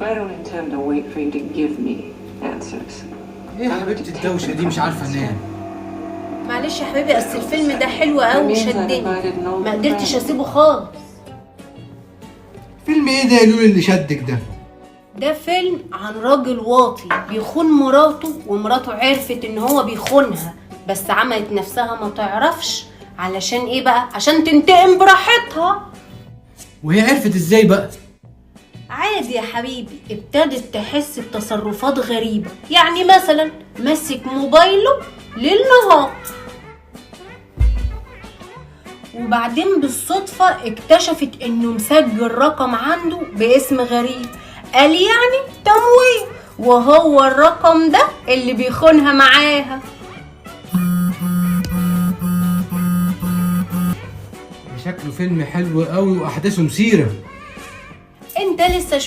But I don't intend to wait for you to give me answers. ايه يا حبيبتي الدوشة دي؟ مش عارفه انام. معلش يا حبيبي، اصل الفيلم ده حلو قوي وشدني، ما قدرتش اسيبه خالص. فيلم ايه ده يا لولو اللي شدك ده؟ ده فيلم عن راجل واطي بيخون مراته، ومراته عرفت ان هو بيخونها بس عملت نفسها ما تعرفش. علشان ايه بقى؟ عشان تنتقم براحتها. وهي عرفت ازاي بقى؟ عادي يا حبيبي، ابتدت تحس بتصرفات غريبة، يعني مثلا مسك موبايله ليل نهار، وبعدين بالصدفة اكتشفت انه مسجل رقم عنده باسم غريب، قال يعني تمويه، وهو الرقم ده اللي بيخونها معاها. ده شكله فيلم حلو قوي واحداثه مثيرة. انت لسه